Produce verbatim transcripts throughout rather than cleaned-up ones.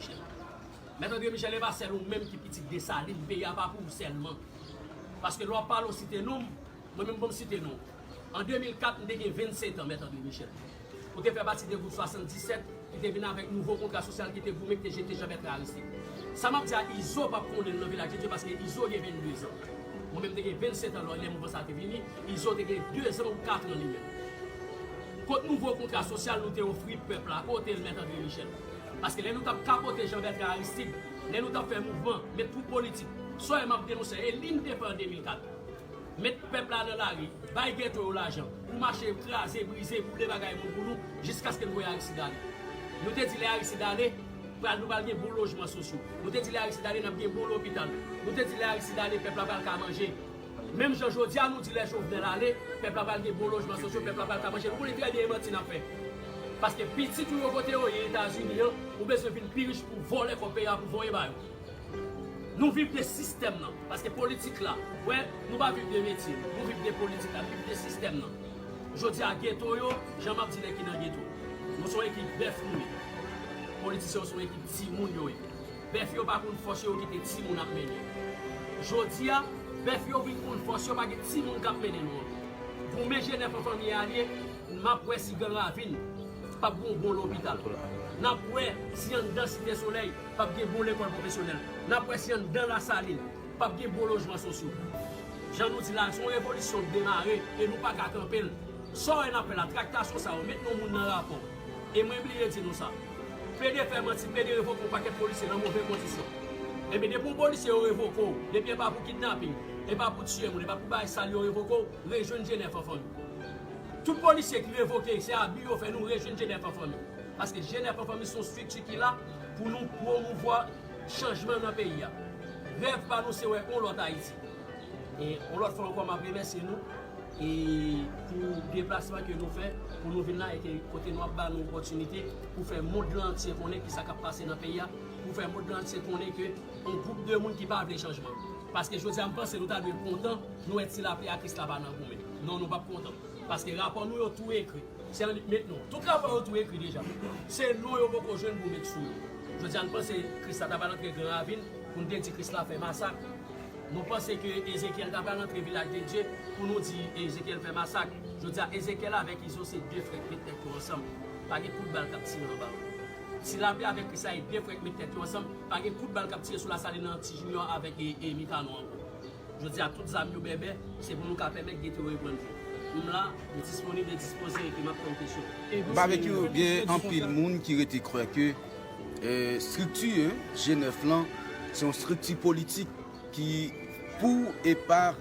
Michel. Mèt André Michel, e pa sèl ou menm ki pitit Desalin, peyi a pa pou ou sèlman. Paske lè w ap pale, w site non m, mwen menm pou m site non w. An de mil kat, m te gen vennsèt an, Mèt André Michel. Ou te fè pati de gwoup swasanndisèt ki te vin avèk nouvo kontra sosyal ki te goumen, ki te jete Jean Bertrand Aristide. Sa m ap di a, Izo p ap konnen l nan Vilaj de Dye paske Izo gen venndezan. Mwen menm, m te gen vennsèt an lè mouvman sa a te vini, Izo te gen dezan ou katran li menm. Kot nouvo kontra sosyal nou te ofri pèp la? Kote l, Mèt André Michel? Paske lè nou t ap kapote Jean Bertrand Aristide, lè nou t ap fè mouvman, met twoup politik, sa w wè m ap denonse, e li m te fè an de mil kat. Met pèp la nan lari, bay geto yo lajan, pou mache kraze, brize, boule bagay moun pou nou, jiskaske n voye Aristide ale. Nou te di lè Aristide ale, pral, nou pral gen bon lojman sosyo. Nou te di lè Aristide ale, n ap gen bon lopital. Nou te di lè Aristide ale, pèp la pral ka manje. Menm jan jodi a nou di lè Jovenel ale, pèp la pral gen bon lojman sosyo, pèp la pral ka manje. Nou konnen trè byen e manti n ap fè. Paske pitit ou yo kote yo ye Etazini an, ou bezwen vin pi rich pou vòlè kòb peyi a pou voye ba yo. Nou viv de sistèm nan, paske politik la, wè, nou pa viv de metye, nou viv de politik la, viv de sistèm nan. Jodi a geto yo, jan m ap di nèg ki nan geto, nou se yon ekip bèf nou ye. Politisyen yo se yon ekip timoun yo ye. Bèf yo pa konn fòs yo, yo kite timoun ap mennen. Jodi a, bèf yo vin konn fòs yo, pa gen timoun k ap mennen nou ankò. Goumen G nèf an fanmi alye, n ap wè si Gran Ravin p ap gen yon bon lopital. N ap wè si anndan Site Solèy p ap gen bon lekòl pwofesyonèl. N ap wè si anndan Lasalin p ap gen bon lojman sosyo. Jan nou di la, se yon revolisyon k demare e nou pa ka kanpe l. Sa w wè n ap fè la, traktasyon sa yo, met non moun nan rapò. E mwen bliye di nou sa. Plede fè manti, plede revoke yon pakèt polisye nan move kondisyon. Ebyen, depi yon polisye yo revoke w, depi e pa pou kidnaping, e pa pou tiye moun, e pa pou bagay sal yo revoke w, rejwenn G nèf an fanmi. Tout polisye ki revoke, se abi yo fè nou rejwenn G nèf an fanmi. Paske G nèf an fanmi se yon estrikti ki la pou nou pwomouvwa chanjman nan peyi a. Rèv pa nou se wè yon lòt Ayiti. E yon lòt fwa ankò, m ap remèsye nou e pou deplasman ke nou fè, pou nou vin la e ke kote nou ap ba nou opòtinite pou fè mond lan antye konnen kisa k ap pase nan peyi a, pou fè mond lan antye konnen ke yon gwoup de moun ki pa vle chanjman. Paske jodi a, m panse nou ta dwe kontan, nou wè ti lapli a Krisla pa nan goumen. Non, nou p ap kontan. Paske rapò nou yo tou ekri. Se annik met non. Tout rapò yo tou ekri deja. Se non yo poko jwenn pou met sou yo. Jodi a, n panse Krisla ta pral antre Gran Ravin pou n te di Krisla fè masak. Nou panse ke Ezekyèl ta pral antre Vilaj de Dye pou nou di Ezekyèl fè masak. Jodi a, Ezekyèl avèk Izo se de frè k met tèt yo ansanm. Pa gen kout bal k ap tire anba yo. Ti Lapli avèk Krisla e de frè k met tèt yo ansanm. Pa gen kout bal k ap tire sou Lasalin nan Ti Junior avèk e, e Mikano ankò. Jodi a, tout zam yo bèbè, se pou nou ka pèmèt geto yo reprann vi. M la, m disponib e dispoze epi m ap tann kesyon. M pa vle di w, gen anpil moun ki rete kwè ke eh, estrikti G nèf lan se yon estrikti politik ki pou e pa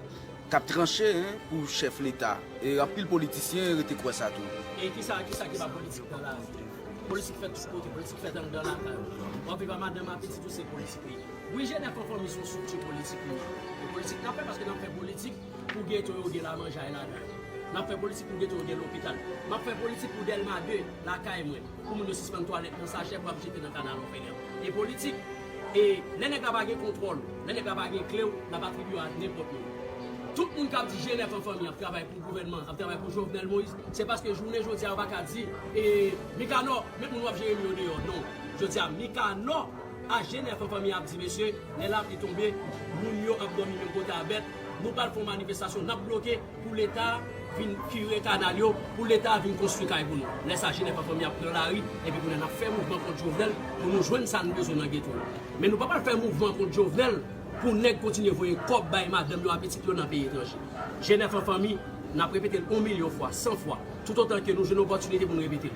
k ap tranche, en, pou chèf Leta. E anpil politisyen rete kwè sa tou. E kisa, kisa ki pa politik nan lavi? Politik fèt tout kote, politik fèt anndan lakay ou. W ap viv a madanm a pitit ou, se politik li ye. Wi, G nèf an fanmi se yon estrikti politik nou ye. E politik n ap fè paske n ap fè politik pou geto yo gen lamanjay ladan yo. N ap fè politik pou geto yo gen lopital. M ap fè politik pou Dèlma de, lakay mwen, pou moun yo sispann twalèt nan sachè pou ap jete nan kanal òfelen. E politik, e lè nèg la pa gen kontwòl ou, lè nèg la pa gen kle w, l ap atribiye w a nenpòt moun. Tout moun k ap di G nèf an fanmi ap travay pou gouvènman, ap travay pou Jovenel Moïse, se paske jounen jodi a yo pa ka di, e, Mikanò, met moun w ap jere m yo deyò. Non. Jodi a, Mikanò a G nèf an fanmi ap di, mesye, lè lapli tonbe, moun yo ap dòmi menm kote a bèt, nou pral fè yon manifestasyon, n ap bloke pou Leta vin kire kanal yo, pou Leta vin konstwi kay pou nou. Lè sa, G nèf an fanmi ap pran lari, epi kounye a n ap fè mouvman kont Jovenel pou nou jwenn sa n bezwen nan geto yo. Men nou pa pral fè mouvman kont Jovenel pou nèg kontinye voye kòb bay madanm yo a pitit yo nan peyi etranje. G nèf an fanmi, n ap repete l yon milyon fwa, san fwa, toutotan ke nou jwenn opòtinite pou n repete l,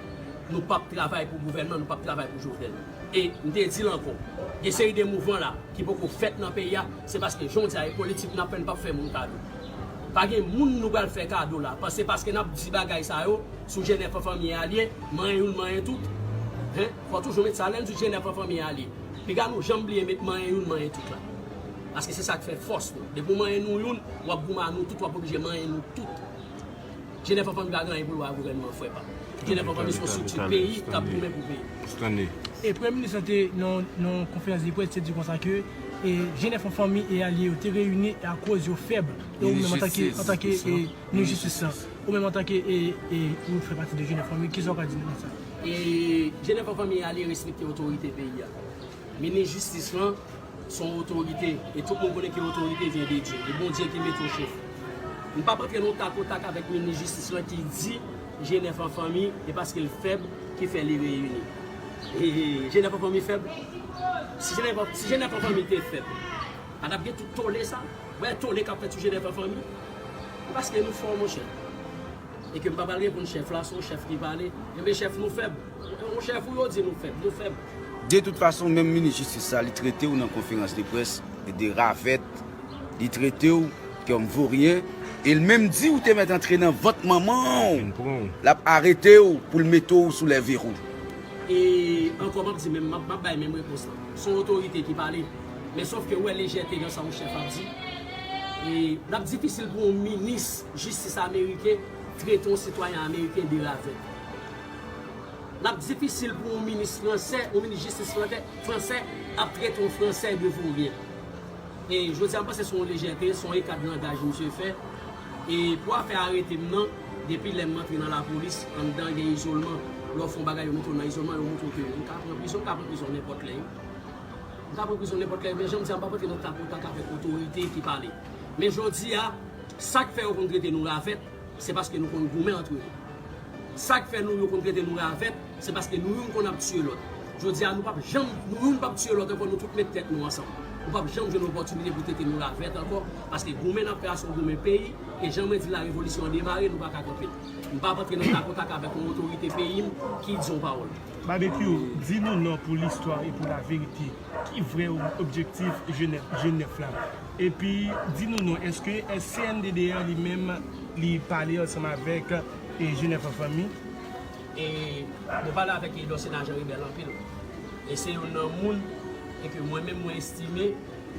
nou p ap travay pou gouvènman, nou p ap travay pou Jovenel. E m te di l ankò, gen seri de mouvman la ki poko fèt nan peyi a, se paske jan w di a, e politik n ap fè, n p ap fè moun kado. Pa gen moun nou pral fè kado la, paske, paske n ap di bagay sa yo sou G nèf an fanmi alye, manyen youn, manyen tout. Hen? Fò toujou met sa lè n di G nèf an fanmi alye. Piga nou janm bliye met manyen youn, manyen tout la. Paske se sa k fè fòs nou. Depi w manyen nou youn, w ap goumen a nou tout, w ap oblije manyen nou tout. G nèf an fanmi pa gen anyen pou l wè a gouvènman, frè pa m. G nèf an fanmi se yon estrikti peyi k ap goumen pou peyi. E Premye Minis lan te nan, nan yon konferans de près, te di konsa ke, e, G nèf an fanmi e alye yo te reyini akoz yo fèb. E ou menm antanke, antanke, e, minis jistis lan, ou menm antanke, e, e, ou fè pati de G nèf an fanmi, kisa w ka di nou nan sa? E, G nèf an fanmi e alye respekte otorite peyi a. Minis jistis lan se yon otorite, e tout moun konnen ke otorite vyen de Dye. E Bondye ki mete w chèf. M p ap antre nan tak o tak avèk minis jistis lan ki di Jenèf an fanmi, e paske l fèb ki fè li reyini. E, e, Jenèf an fanmi fèb. Si Jenèf, si Jenèf an fanmi te fèb, pa t ap gen tout tole sa. Wè, tole k ap fèt sou Jenèf an fanmi. E paske nou fò, monchè. E ke m pa pral reponn chèf la, se yon chèf ki pale. Enben, chèf, nou fèb. Yon chèf ou yo di nou fèb, nou fèb. De tout fason, menm minis jistis sa, li trete w nan konferans de près de ravèt, li trete w kòm voryen, e l menm di ou te mèt antre nan vant manman w, l ap arete w pou l mete w sou lè verou. E ankò, m ap di menm, m ap, m ap bay menm repons lan. Se yon otorite ki pale. Men sòf ke ou wè lejète nan sa yon chèf ap di. E l ap difisil pou yon minis jistis ameriken trete yon sitwayen ameriken de ravèt. L ap difisil pou yon minis fransè, yon minis jistis fransè, fransè ap trete yon fransè de voryen. E jodi a, m panse se yon lejète, se yon eka de langaj misye fè. E pou afè arete m nan, depi lè m antre nan lapolis, anndan gen izolman. Lè w fè yon bagay, yo mete w nan izolman, yo montre w ke ou ka pran prizon, ou ka pran prizon nenpòt lè. Ou ka pran prizon nenpòt lè, men jan m di a, m p ap antre nan tak o tak avèk otorite ki pale. Men jodi a, sa k fè yo konn trete nou ravèt, se paske nou konn goumen antre nou. Sa k fè nou, yo konn trete nou ravèt, se paske nou youn konn ap tiye lòt. Jodi a, nou p ap janm, nou youn p ap tiye lòt ankò, nou tout met tèt nou ansanm. Nou p ap janm jwenn opòtinite pou trete nou ravèt ankò, paske goumen n ap fè a se yon goumen peyi, e jan mwen di l la, revolisyon an demare, nou pa ka kanpe l. M p ap antre nan tak o tak avèk yon otorite peyi m ki di yon pawòl. Babekyou, di nou non pou listwa e pou laverite. Ki vrè ob-, objektif Jenèf, Jenèf la? Epi, di nou non, èske S C N D D R li menm, li pale ansanm avèk, e, Jenèf an fanmi? E nou pale avèk Edon Sena Jan Rebèl anpil. E se youn nan moun, e ke mwen menm mwen estime,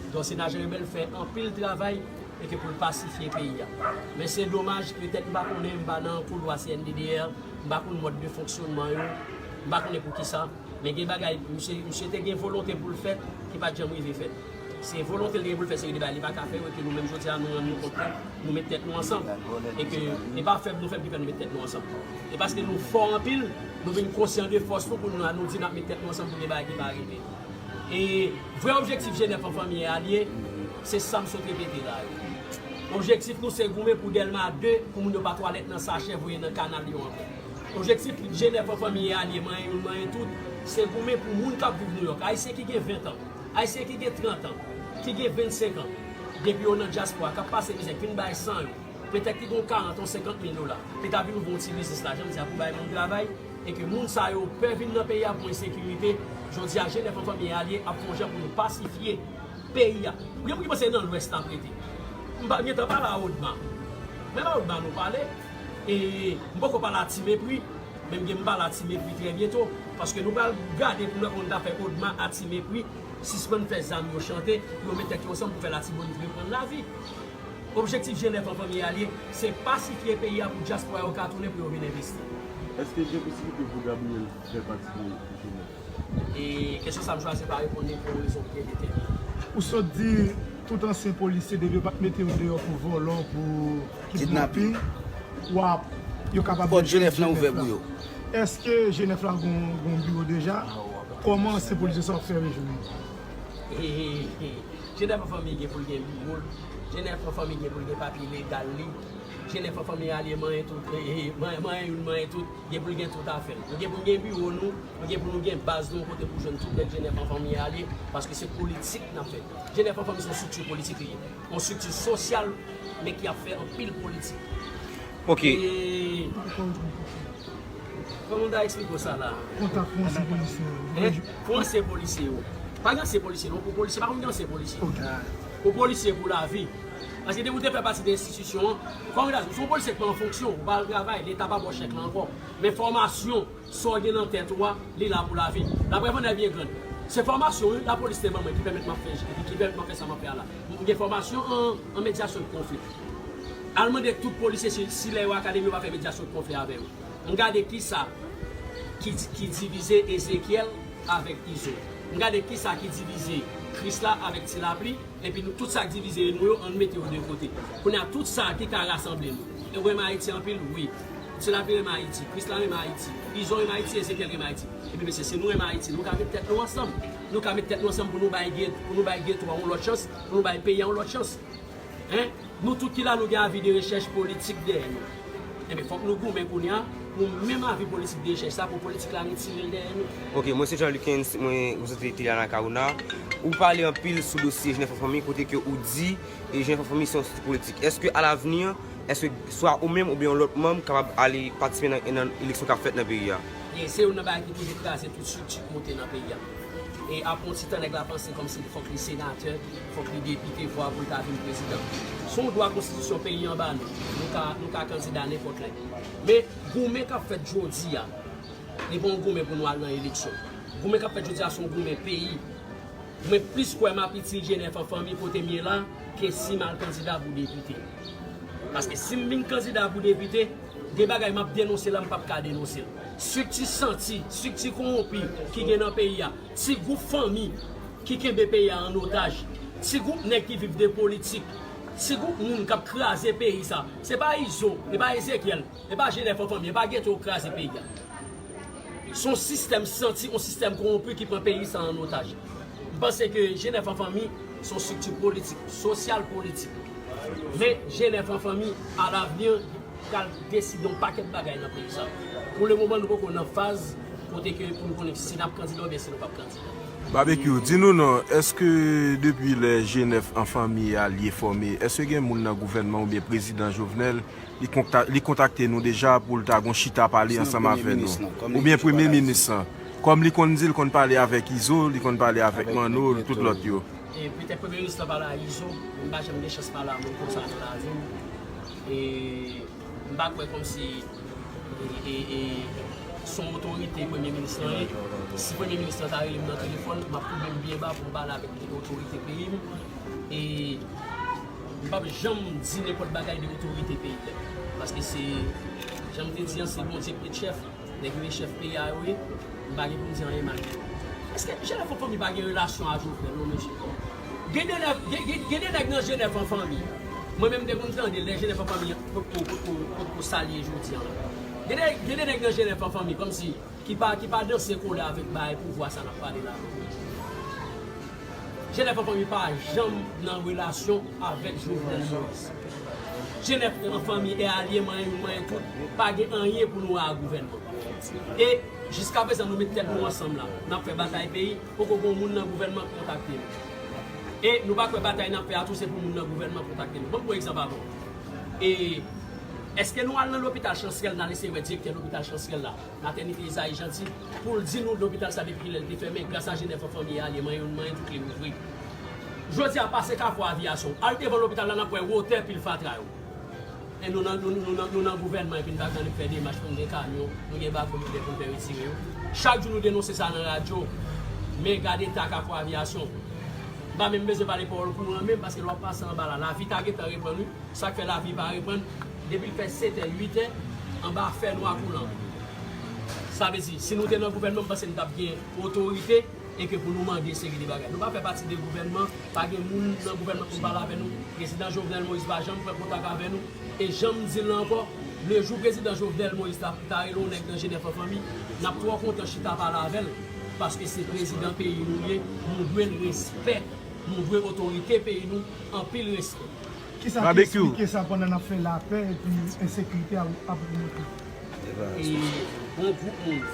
Edon Sena Jan Rebèl fè anpil travay, e ke pou l pasifye peyi a. Men se domaj, petèt m pa konnen, m pa nan koulwa C N D D R, m pa konn mòd de fonksyonman yo, m pa konnen poukisa. Men gen bagay, misye, misye te gen volonte pou l fèt, ki pa t janm rive fèt. Se volonte l te gen pou l fè seri de bagay, li pa ka fè yo, e ke nou menm jodi a, nou rann nou kont ke nou met tèt nou ansanm. E ke e pa fèb nou fèb ki fè nou met tèt nou ansanm. E paske nou fò anpil, nou vin konsyan de fòs nou pou nou, nou di n ap met tèt nou ansanm pou gen bagay ki pa rive. E vrè objektif Jenèf an fanmi e alye, se sa m sot repete la yo. Objektif nou se goumen pou Dèlma de, pou moun yo pa twalèt nan sachè voye nan kanal yo ankò. Objektif Jenèf an fanmi e alye, manyen youn, manyen tout, se goumen pou moun k ap viv Nouyòk. Ayisyen ki gen ven an, Ayisyen ki gen trant an, ki gen vennsenk an, depi yo nan dyaspora, k ap pase mizè, k vin bay san yo, petèt ki gen yon karant, yon senkant mil dola, ki ta vin ouvri yon ti biznis la, jan m di a, pou bay moun travay, e ke moun sa yo pè vin nan peyi a pou ensekirite, jodi a, Jenèf an fanmi e alye ap fè yon jan pou nou pasifye peyi a. Ou gen moun ki panse nan Lwès n ap rete. M pa, m gentan pale a Odma. Menm a Odma nou pale. E m poko pale a Ti Mepri. Men m gen m pale a Ti Mepri trè byento. Paske nou pral gade pou nou wè kòman nou ta fè Odma a Ti Mepri sispann fè zam yo chante, pou yo met tèt yo ansanm pou fè Latibonit reprann lavi. Objektif Jenèf an fanmi e alye, se pasifye peyi a pou dyaspora yo ka tounen pou yo vin envesti. Èske gen posiblite pou Gabriel fè pati de Jenèf? E kesyon sa a m chwazi pa reponn li pou yon rezon byen detèminan. Ou sot di tout ansyen polisye depi yo pa t mete yo deyò pou vòlò, pou kidnaping, w ap, yo kapab... Pòt Jenèf lan ouvè pou yo. Èske Jenèf la gon, gon biwo deja? Kòman ansyen polisye sa w ap fè rejwenn yo? E, e, e, Jenèf an fanmi gen pou l gen biwo l. Jenèf an fanmi gen pou l gen papye legal li. Jenèf an fanmi e alye manyen tout, e, e, manyen, manyen youn, manyen tout. Gen pou l gen tout afè l. Nou gen pou n gen biwo nou, nou gen pou nou gen baz nou, kote pou jwenn tout nèg Jenèf an fanmi e alye, paske se politik n ap fè. Jenèf an fanmi se yon estrikti politik li ye. Yon estrikti sosyal, men ki ap fè anpil politik. Ok. E kòman m ta eksplike w sa la? Kontak pou ansyen polisye yo. Hein? Pou ansyen polisye yo. Pa gen ansyen polisye, non, pou polisye, pa konn gen ansyen polisye. Ok. Pou polisye, pou lavi. Paske depi w te fè pati de enstitisyon an, kòm se yon polisye ki pa an fonksyon, ou pa al travay, Leta pa ba w chèk la ankò. Men fòmasyon, sa w gen nan tèt ou a, li la pou lavi. La preuve en est bien grande. Se fòmasyon, wi, lapolis te ban mwen ki pèmèt m ap fè, ki, ki pèmèt m ap fè sa m ap fè a la. M gen fòmasyon an, an medyasyon de konfli. Al mande tout polisye si, si lè yo akademi yo pa fè medyasyon de konfli avè yo. M gade kisa ki, ki divize Ezekyèl avèk Izo. M gade kisa ki divize Krisla avèk Ti Lapli. Epi nou, tout sa k divize nou yo, ann mete yo de kote. Kounye a, tout sa ki ka rasanble nou. E w renmen Ayiti anpil? Wi. Ti Lapli renmen Ayiti, Krisla renmen Ayiti, Izo renmen Ayiti, Ezekyèl renmen Ayiti. Epi mesye, si nou renmen Ayiti, nou ka met tèt nou ansanm. Nou ka met tèt nou ansanm pou nou bay, pou nou bay geto a yon lòt chans, pou nou bay peyi a yon lòt chans. Hein? Nou tout ki la, nou gen avi de rechèch politik dèyè nou. Enben, fòk nou goumen kounye a pou menm avi politik de rechèch sa, pou politik la retire l dèyè nou. Ok, mwen se Jean Lucens, mwen reprezante Tele Anacaona. Ou pale anpil sou dosye Jenèf an Fanmi, kote ke ou di, e Jenèf an Fanmi se yon strikti politik. Èske alavni, èske swa ou menm oubyen yon lòt manm kapab ale patisipe nan, nan eleksyon k ap fèt nan peyi a? E se youn nan bagay ki toujou kraze tout strikti ki monte nan peyi a. E apre yon ti tan, nèg la panse kòmsi fòk li senatè, fòk li depite, vwa pou l ta vin prezidan. Se yon dwa konstitisyon peyi an ba nou. Nou ka, nou ka kandida nenpòt lè. Men goumen k ap fèt jodi a, li pa yon goumen pou nou al nan eleksyon. Goumen k ap fèt jodi a se yon goumen peyi. Mwen plis kwè m ap itil Jenèf an Fanmi kote m ye la ke si m al kandida pou depite. Paske si m vin kandida pou depite, gen bagay m ap denonse la m p ap ka denonse l. Strikti santi, strikti kowonpi ki gen nan peyi a, ti gwoup fanmi ki kenbe peyi a an otaj, ti gwoup nèg ki viv de politik, ti gwoup moun k ap kraze peyi sa. Se pa Izo, se pa Ezekyèl, se pa Jenèf an Fanmi, se pa geto yo k kraze peyi a. Se yon sistèm santi, yon sistèm kowonpi ki pran peyi sa an otaj. M panse ke Jenèf an Fanmi se yon strikti politik, sosyal politik. Men Jenèf an Fanmi, alavni, pral deside yon pakèt bagay nan peyi sa. Pou lemoman, nou poko nan faz kote ke pou nou konnen si n ap kandida oubyen si nou p ap kandida. Babekyou, di nou non, èske depi lè Jenèf an Fanmi alye fòme, èske gen moun nan gouvènman oubyen prezidan Jovenel li konta-, li kontakte nou deja pou l ta gon chita pale ansanm avè nou? Oubyen premye minis lan? Kòm li konn di l konn pale avèk Izo, li konn pale avèk Manno, tout lòt yo. E petèt premye minis lan pale a Izo, m pa janm gen chans pale a moun konsa nan lavi m. E m pa kwè kòmsi e, e, e, se yon otorite premye minis lan ye. Si premye minis lan ta rele m nan telefòn, m ap koube m byen ba pou m pale avèk otorite peyi m. E m p ap janm di nenpòt bagay de otorite peyi a. Paske se, jan m te di an, se Bondye ki met chèf. Nèg yo e chèf peyi a yo ye. M pa gen pou m di anyen mal de yo. Èske Jenèf an Fanmi pa gen relasyon a Jovenel, non, mesye? Gen de nèg, gen, gen, gen de nèg nan Jenèf an Fanmi. Mwen menm, m te konn tande lè Jenèf an Fanmi potko, potko, potko salye jodi an la. Gen de, gen de nèg nan Jenèf an Fanmi, kòmsi, ki pa, ki pa danse kole avèk bagay pouvwa sa n ap pale la. Jenèf an Fanmi pa janm nan relasyon avèk Jovenel Moïse. Jenèf an Fanmi e alye manyen youn manyen tout, pa gen anyen pou nou wè a gouvènman. E jiskaprezan nou met tèt nou ansanm la, n ap fè batay peyi, poko gen moun nan gouvènman ki kontakte nou. E nou pa kwè batay n ap fè a tou se pou moun nan gouvènman kontakte nou. Ban m pran egzanp avè w. E èske nou al nan lopital Chansrèl, n al eseye wè direktè lopital Chansrèl la? Matènite Ezayi Janti, pou l di nou lopital sa depi kilè l te fèmen, gras a Jenèf an Fanmi e alye manyen youn manyen tout li ouvri. Jodi a pase Kafou Aviyasyon, al devan lopital la n ap wè wotè pil fatra yo. E nou nan, nou, nou, nou nan, nou nan gouvènman epi n pa ka fè demach pou n gen kamyon, nou gen bako nou gen pou n fè retire yo. Chak jou nou denonse sa nan radyo, men gade eta Kafou Aviyasyon. M pa menm bezwen pale pawòl kouran menm paske lè w ap pase anba la, lavi ta gentan reprann wi. Sa k fè lavi pa reprann, depi l fè setè, uitè, anba fènwa kouran. Sa vle di, si nou te nan gouvènman, m panse n t ap gen otorite e ke pou nou mande seri de bagay. Nou pa fè pati de gouvènman, pa gen moun nan gouvènman pou pale avè nou. Prezidan Jovenel Moïse pa janm pran kontak avè nou. E jan m di l la ankò, lejou prezidan Jovenel Moïse ta, ta rele yon nèg nan Jenèf an Fanmi, n ap twò kontan chita pale avè l. Paske se prezidan peyi nou ye, nou dwe l respè, nou dwe otorite peyi nou anpil respè. Kisa ki eksplike sa pandan n ap fè lapè epi ensekirite a ap ogmante? E yon gwoup moun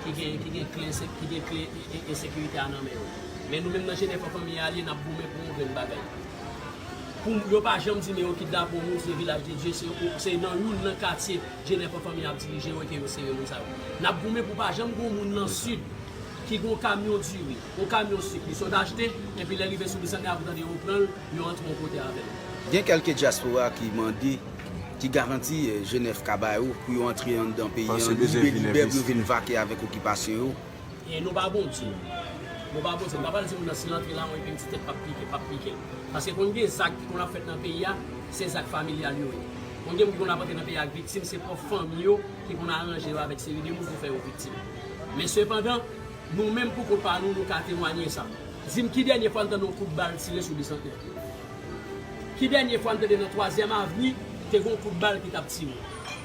ki gen, ki gen kle ensek-, ki gen kle e, e, ensekirite a nan men yo. Men nou menm nan Jenèf an Fanmi alye, n ap goumen pou yon grenn bagay. Pou yo pa janm di men yo kidnape yon moun, se Vilaj de Dye, se, se nan youn nan katye Jenèf an Fanmi ap dirije yo e ke yo sere moun sa yo. N ap goumen pou pa janm gen yon moun nan Sid ki gen yon kamyon diri, yon kamyon sik, li sot achte, epi lè rive sou Lisannè a pou tande yo pran l, yo antre yon kote avè l. Gen kèlke dyaspora ki mande, ki garanti, eh, Jenèf ka ba yo pou yo antre anndan peyi an libelibè pou yo vin vake avèk okipasyon yo. E nou pa Bondye. Nou pa Bondye. Nou pa pral di moun nan si l antre la, yon epi yon ti tèt p ap pike, p ap pike l. Paske konn gen zak ki konn ap fèt nan peyi a, se zak familyal yo ye. Konn gen moun ki konn ap antre nan peyi a ak viktim, se pwòp fanmi yo ki konn aranje yo avèk seri de moun pou fè yo viktim. Men sepandan, nou menm pou kont pa nou, nou ka temwanye sa. Di m ki dènye fwa n tande yon kout bal tire sou Lisantnè? Ki dènye fwa n tande nan Twazyèm Avni te gen yon kout bal ki t ap tire?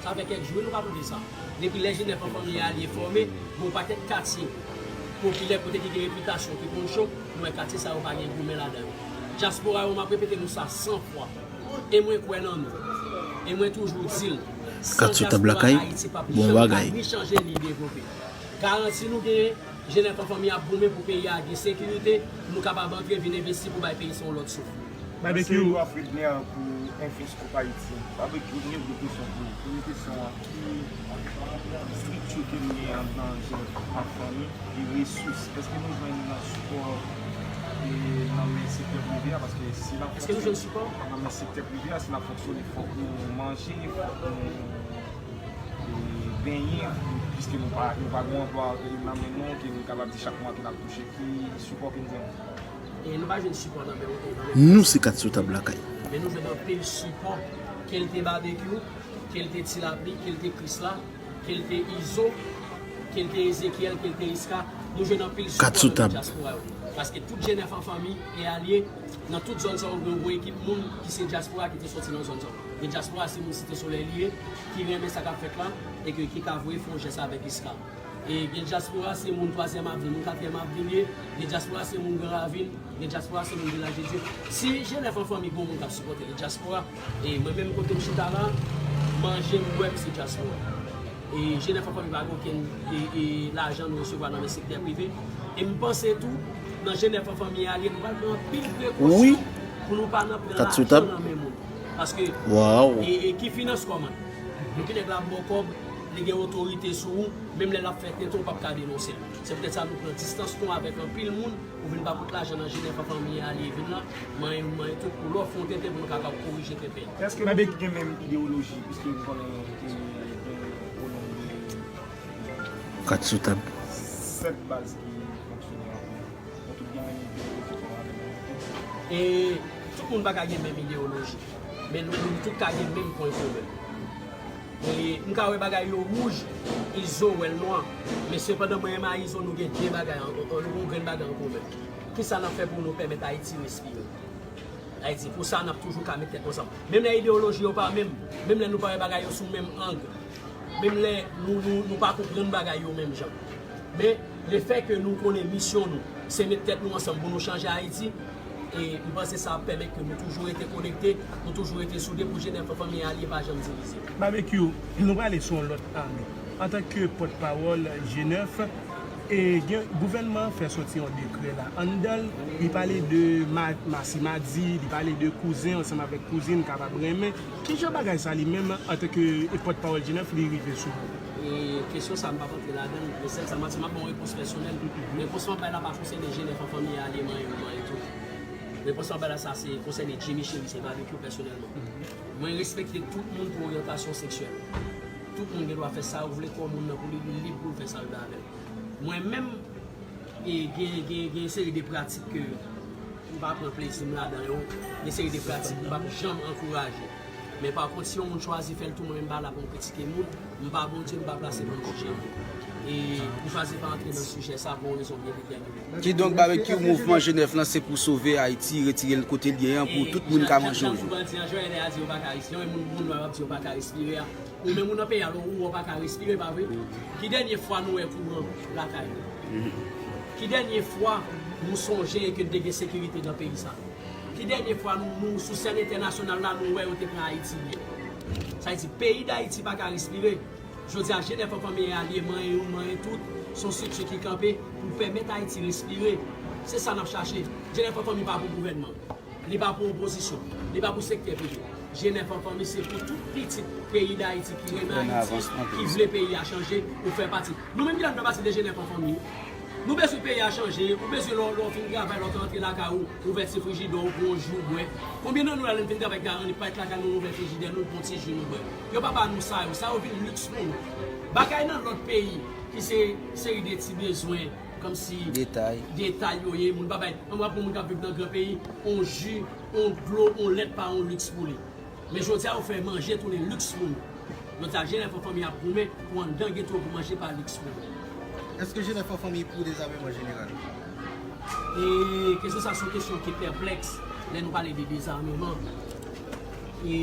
Sa fè kèk jou wi nou pa tande sa. Depi lè Jenèf an Fanmi alye fòme, gen yon pakèt katye popilè, kote ki gen repitasyon, ki konn cho, nou wè katye sa yo pa gen goumen ladan yo. Dyaspora yo, m ap repete nou sa san fwa. E mwen kwè nan nou. E mwen toujou di l, san dyaspora, Ayiti p ap janm ka ni chanje ni devlope. Garanti nou genyen, Jenèf an fanmi ap goumen pou peyi a gen sekirite, pou nou kapab antre vin envesti pou bay peyi sa yon lòt souf. Babekyou. Mèsi Alfredner pou enfo Scoop Haïti. Babekyou, gen de kesyon pou ou. Premye kesyon an, ki estrikti ke nou gen anndan Jenèf an fanmi, ki resous? Èske nou jwenn sipò e nan men sektè prive a? Paske si n ap Èske nou jwenn sipò? Nan men sektè prive a, si n ap fonksyone, fòk nou manje, fòk nou e, benyen, piske nou pa, nou pa gen anplwa nan men nou, ke nou kapab di chak mwa ke n ap touche, ki sipò ke n jwenn? E nou pa jwenn sipò nan men, nan men Nou se kat sou tab lakay. Men nou jwenn anpil sipò, ke l te Babekyou, ke l te Ti Lapli, ke l te Krisla, ke l te Izo, ke l te Ezekyèl, ke l te Iska, nou jwenn anpil sipò nan men dyaspora yo. Paske tout Jenèf an fanmi e alye, nan tout zòn sa yo, gen yon gwo ekip moun ki se dyaspora ki te soti nan zòn sa yo. Gen dyaspora se moun Site Solèy li ye, ki renmen sa k ap fèt la, e ke, ki ka voye fè yon jès avèk Iska. E gen dyaspora se moun Twazyèm Avni, moun Katriyèm Avni li ye, gen dyaspora se moun Gran Ravin, gen dyaspora se moun Vilaj de Dye. Si Jenèf an fanmi gen yon moun k ap sipòte li dyaspora, e mwen menm kote m chita la, manje m bwè m se dyaspora. E Jenèf an fanmi pa gen okenn e, e, lajan nou resevwa nan men sektè prive. E m panse tou, nan Jenèf an fanmi alye, nou pral pran anpil prekosyon pou nou pa nan pran lajan nan men moun. Paske, e, e ki finans kòman? Yon ki nèg la ap ba w kòb, li gen otorite sou ou, menm lè l ap fè tenten, ou p ap ka denonse l. Se poutèt sa nou pran distans nou avèk anpil moun, ou vin pa pot lajan nan Jenèf an fanmi alye vin la, manyen nou manyen tout pou lè w fè yon tenten pou nou kapab korije tenten. Èske nou tout gen menm ideyoloji, piske nou konnen ke gen o nonb de Kat sou tab. Sèt baz ki fonksyone ansanm. Nou tout gen menm ideyoloji kòm avè nou. E tout moun pa ka gen menm ideyoloji, men nou, nou tout ka gen menm pwen komen. E m ka wè bagay yo wouj, Izo wè l nwa. Men sepandan, mwen menm a Izo, nou gen de bagay an, an, nou gen yon grenn bagay an komen. Kisa n ap fè pou nou pèmèt Ayiti respire? Ayiti, pou sa, n ap toujou ka met tèt nou ansanm. Menm lè ideyoloji yo pa menm, menm lè nou pa wè bagay yo sou menm ang, menm lè nou, nou, nou pa konprann bagay yo menm jan. Men, lefètke nou konnen misyon nou, se met tèt nou ansanm pou nou chanje Ayiti, e m panse sa ap pèmèt ke nou toujou rete konekte, nou toujou rete soude pou Jenèf an fanmi alye pa janm divize. Babekyou, nou prale sou yon lòt ane. Antanke pòtpawòl Jenèf, e gen, gouvènman an fè sòti yon dekrè la. Anndan l, li pale de ma-, masimadi, li pale de kouzen ansanm avèk kouzin kapab renmen. Kijan bagay sa li menm, antanke pòtpawòl Jenèf, li rive sou ou? E kesyon sa, m p ap antre ladan l, men sèl sa m ap di, m ap ba w yon repons pèsonèl. Repons m ap bay la pa konsène Jenèf an fanmi alye manyen ou manyen tout. Repons m ap bay la, sa se konsène Jimmy Cheri, se Babekyou pèsonèlman. Mwen respekte tout moun pou oryantasyon seksyèl. Tout moun gen dwa fè sa yo vle kò moun nan pou li, li lib pou l fè sa l vle avè l. Mwen menm, e gen, gen, gen yon seri de pratik ke m pa pran plezi m ladan yo, gen seri de pratik m p ap janm ankouraje. Men pa kont, si yon moun chwazi fè l tou, mwen menm m pa la pou m kritike moun, m pa Bondye, m pa plase pou m jije moun. E m chwazi pa antre nan sijè sa pou yon rezon byen detèmine. Kidonk, Babekyou, mouvman Jenèf lan se pou sove Ayiti, retire l kote l ye an, pou tout moun ka manje yon jou. Jan, jan bandi an, jan N R A di yo pa ka respire, moun, moun nwa yo ap di yo pa ka respire a. Ou menm ou nan peyi a, lè w wè w pa ka respire, pa vre? Ki dènye fwa nou wè kouran lakay nou? Ki dènye fwa nou sonje ke n te gen sekirite nan peyi sa? Ki dènye fwa nou, nou sou sèn entènasyonal la, nou wè yo te pran Ayiti byen? Sa vle di, peyi Dayiti pa ka respire. Jodi a, Jenèf an fanmi alye, manyen youn, manyen tout, se yon estrikti ki kanpe pou pèmèt Ayiti respire. Se sa n ap chache. Jenèf an fanmi pa pou gouvènman. Li pa pou opozisyon. Li pa pou sektè prive. Jenèf an fanmi se pou tout pitit peyi Dayiti ki renmen Ayiti, ki vle peyi a chanje, ou fè pati. Nou menm ki la, nou fè pati de Jenèf an fanmi. Nou bezwen peyi a chanje, ou bezwen lè w, lè w fin travay, lè w te rantre lakay ou, ouvè ti frijidè w, pran yon ji w bwè. Konbyen nan nou la, lè n fin travay, ki ta annik parèt lakay nou, nou ouvè frijidè nou, pran ti ji nou bwè? Yo pa ba nou sa yo, sa yo vin liks pou nou. Bagay nan lòt peyi, ki se seri de ti bezwen, kòmsi detay yo ye, moun pa bay. Ann w ap wè moun k ap viv nan gran peyi, yon ji, yon dlo, yon lèt pa yon liks pou li. Men jodi a, yo fè manje tounen liks pou nou. Jodi a, Jenèf an fanmi ap goumen pou anndan geto pou manje pa liks pou nou. Èske Jenèf an fanmi pou dezameman jeneral? E kesyon sa se yon kesyon ki pèplèks lè nou pale de dezameman. E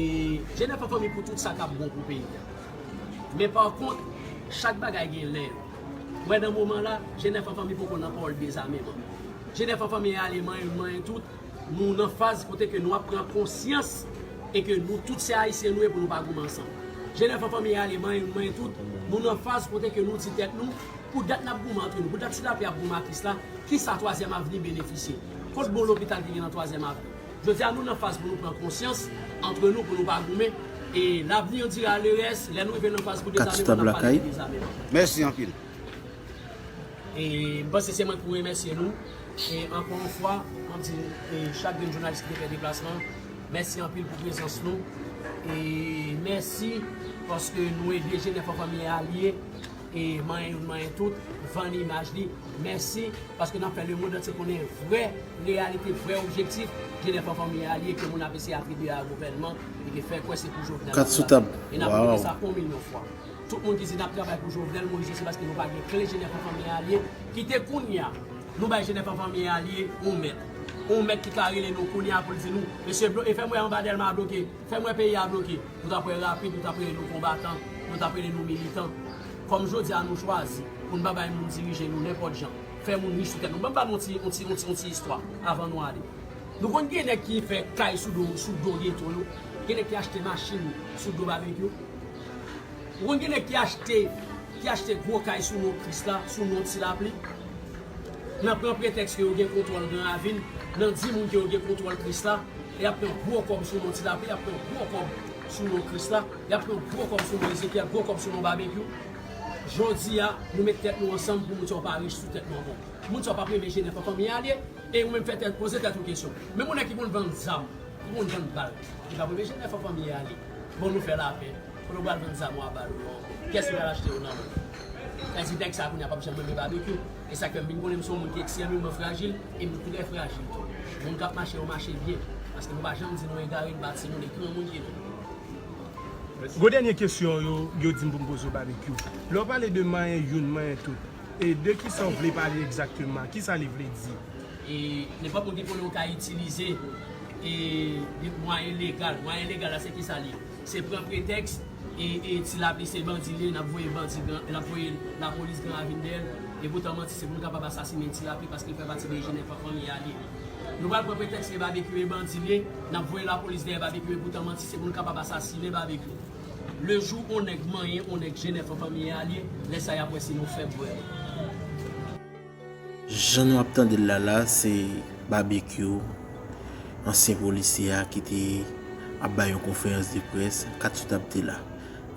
Jenèf an fanmi pou tout sa k ap bon pou peyi a. Men pa kont, chak bagay gen lè yo. Wè nan moman la, G N F an fanmi poko nan pawòl dezameman. G N F an fanmi alye manyen youn manyen tout, nou nan faz kote ke nou ap pran konsyans e ke nou tout se Ayisyen nou ye pou nou pa goumen ansanm. G N F an fanmi alye manyen youn manyen tout, nou nan faz kote ke nou di tèt nou, pou dat n ap goumen antre nou, pou dat Ti Lapli ap goumen ak Krisla, kisa Twazyèm Avni benefisye? Kot bon lopital ki gen nan Twazyèm Avni? Jodi a nou nan faz pou nou pran konsyans antre nou, pou nou pa goumen. E l'avenir dira le reste, lè nou rive nan faz pou dezameman, n ap pale de dezameman. Mèsi anpil. E m panse se mwen ki pou remèsye nou. E ankò yon fwa, m ap di e chak grenn jounalis ki te fè deplasman, mèsi anpil pou prezans nou. E mèsi paske nou ede G N F an fanmi alye e manyen youn manyen tout, vann imaj li. Mèsi, paske n ap fè lemonn antye konnen vrè reyalite, vrè objektif G N F an fanmi alye ke moun ap eseye atribye a gouvènman e ke fè kwè se pou Jovenel n ap travay. E n ap repete sa yon milyon fwa. Tout moun ki di n ap travay pou Jovenel Moïse, se paske nou pa gen kle G N F an fanmi alye. Kite kounye a, nou bay G N F an fanmi alye yon mèt. Yon mèt ki ka rele nou kounye a pou l di nou, mesye, blo-, e fè m wè anba Dèlma bloke, fè m wè peyi a bloke. Nou t ap wè rapid, nou t ap rele nou konbatan, nou t ap rele nou militan. Kòm jodi a nou chwazi pou n pa bay moun dirije nou nenpòt jan, fè moun rich sou tèt nou. Ban m ba nou yon ti, yon ti, yon ti, yon ti istwa avan nou ale. Nou konn gen nèg ki fè kay sou do, sou do geto yo, gen nèg ki achte machin sou do Babekyou. Ou konn gen nèg ki achte, ki achte gwo kay sou non Krisla, sou non Ti Lapli. Nan pran pretèks ke yo gen kontwòl Gran Ravin, nan di moun ke yo gen kontwòl Krisla, y ap pran gwo kòb sou non Ti Lapli, y ap pran gwo kòb sou non Krisla, y ap pran gwo kòb sou non Ezekyèl, gwo kòb sou non Babekyou. Jodi a, nou met tèt nou ansanm pou moun sa yo pa rich sou tèt nou ankò. Moun sa yo p ap renmen G N F an fanmi alye, e ou menm fè tèt, poze tèt ou kesyon. Menm yon nèg ki konn vann zam, ki konn vann bal, li p ap renmen G N F an fanmi alye. Bon, nou fè lapè. Kote w pral vann zam ou a bal ou yo ankò? Kiyès ki pral achte yo nan men w? Sa di nèg sa a kounye a p ap janm renmen Babekyou. E sa k fè m vin konnen m se yon moun ki ekstrèmeman frajil e m trè frajil tou. Moun k ap mache yo mache byen, paske nou pa janm di nou egare, n pa timoun, e granmoun ke nou. Gwo dènye kesyon yo, yo di m pou m poze w Babekyou. Lè w pale de manyen youn, manyen tout, e de kisa w vle pale egzakteman? Kisa li vle di? E nenpòt moun ki konnen w ka itilize e de mwayen legal. Mwayen legal la, se kisa li ye? Se pran pretèks e, e Ti Lapli se bandi li ye, n ap voye bandi gran, n ap voye lapolis Gran Ravin dèyè l, e poutan manti se pou nou kapab asasinen Ti Lapli paske l fè pati de G N F an fanmi alye. Nou pral pran pretèks ke Babekyou e bandi li ye, n ap voye lapolis dèyè Babekyou, e poutan manti se pou nou kapab asasinen Babekyou. Le jou yon nèg manyen yon nèg G N F an fanmi alye, lè sa y ap wè si nou fèb vre. Jan nou ap tande l la la, se Babekyou, ansyen polisye a ki te ap bay yon konferans de près, Kat sou tab te la.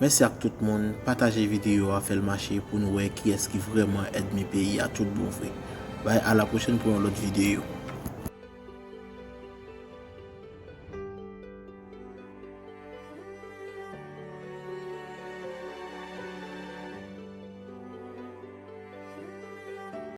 Mèsi ak tout moun, pataje videyo a, fè l mache pou nou wè kiyès ki vrèman ènmi peyi a tout bon vre. Bay a la pwochèn pou yon lòt videyo.